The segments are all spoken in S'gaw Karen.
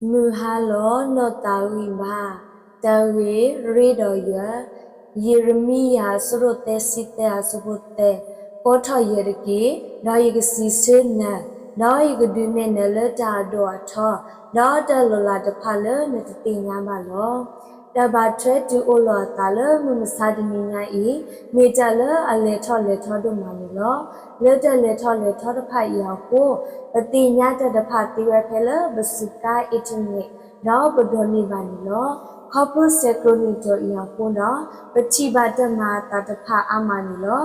မုၢ်ဟါလီၤနီၢ်သးဝံၣ်ဘၣ်. တၢ်ဂ့ၢ်ရ့ဒီးယွၤ, ယံးရမံယၤ အဆၢဒိၣ်သၢဆံသၢ အဆၢဖိသၢ, ကိးထီၣ်ယဲတက့ၢ်, ဒီးယကစံးဆၢနၤ, ဒီးယကဒုးနဲၣ်နၤလၢတၢ်အဒိၣ်အထီ, ဒီးတၢ်လီၤလးတဖၣ်လၢနတသ့ၣ်ညါဘၣ်လီၤ. တၢ်ဘၣ်ထွဲတုၤအိၣ်လီၤအသးလၢမုၢ်မဆါတနံၤညါအံၤ, မ့ၢ်တၢ်လၢအလဲၤထီၣ်လဲၤထီဒိၣ်မးန့ၣ်လီၤ. လၢတၢ်လဲၤထီၣ်လဲၤထီတဖၣ်အံၤအဃိ, ပသ့ၣ်ညါတၢ်တဖၣ်သ့ဝဲဖဲလၢပစူးကါ internet, ဒီးပဒိးန့ၢ်ဘၣ်န့ၣ်လီၤ. ခီဖျိဆဲးကျိးန့ၢ်တီၤအံၤအဃိဒီး, ပထံၣ်ဘၣ်တၢ်မၤအသးတဖၣ်အါမးန့ၣ်လီၤ.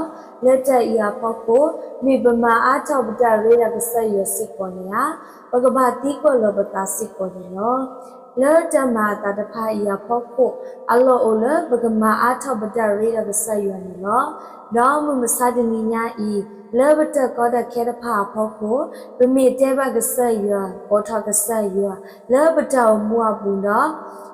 လၢတၢ်အံၤအဖီခိၣ်, မ့ၢ်ပမၤအါထီၣ်ပတၢ်ရ့ဒီးကစၢ်ယွၤစ့ၢ်ကီးန့ၣ်ဧါ, ပကဘၣ်သံကွၢ်လီၤပသးစ့ၢ်ကီးန့ၣ်လီၤ. လၢတၢ်မၤအသးတဖၣ်အံၤအဖီခိၣ်, အလီၢ်အိၣ်လၢပကမၤအါထီၣ်ပတၢ်ရ့ဒီးကစၢ်ယွၤန့ၣ်လီၤ. ဒီးမုၢ်မဆါတနံၤညါအံၤ, လၢပတၢ်ကီတၢ်ခဲတဖၣ်အဖီခိၣ်, ပမ့ၢ်တဲဘၣ်ကစၢ်ယွၤ, ကိးထီၣ်ကစၢ်ယွၤ, လၢပတၢ်အိၣ်မူအပူၤဒီး,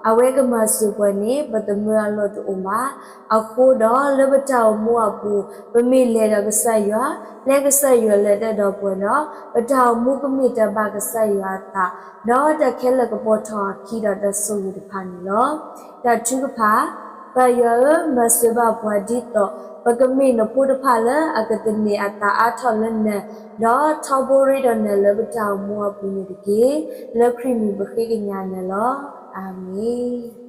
အဝဲကမၤစၢၤပှၤန့ၣ် ပသမၢအလီၢ်တအိၣ်ဘၣ်. အဃိဒီးလၢပတၢ်အိၣ်မူအပူၤ, ပမ့ၢ်လဲၤဒီးကစၢ်ယွၤ, ပျဲကစၢ်ယွၤလၢတၢ်ဒီးပှၤဒီး, ပတၢ်အိၣ်မူကမ့ၢ်တၢ်ဘၣ်ကစၢ်ယွၤအသး, ဒီးတၢ်ခဲလၢာ်ကပိာ်ထီၣ်အခံဒီးတၢ်ဆိၣ်ဂ့ၤတဖၣ်န့ၣ်လီၤ. တၢ်ထုကဖၣ်, ပၢ်ယွၤဧၢ, မၤစၢၤဘၣ်ပှၤဒ်သိး, ပကမ့ၢ်နဖိတဖၣ်လၢအကသန့ၤအသးအါထီၣ်လၢနၤ, ဒီးထီဘိရ့ဒီးနၤလၢပတၢ်အိၣ်မူအပူၤန့ၣ်တက့ၢ်. လၢခရံာ်မံၤပဃ့ကညးနၤလီၤ. အၤမ့ၣ်.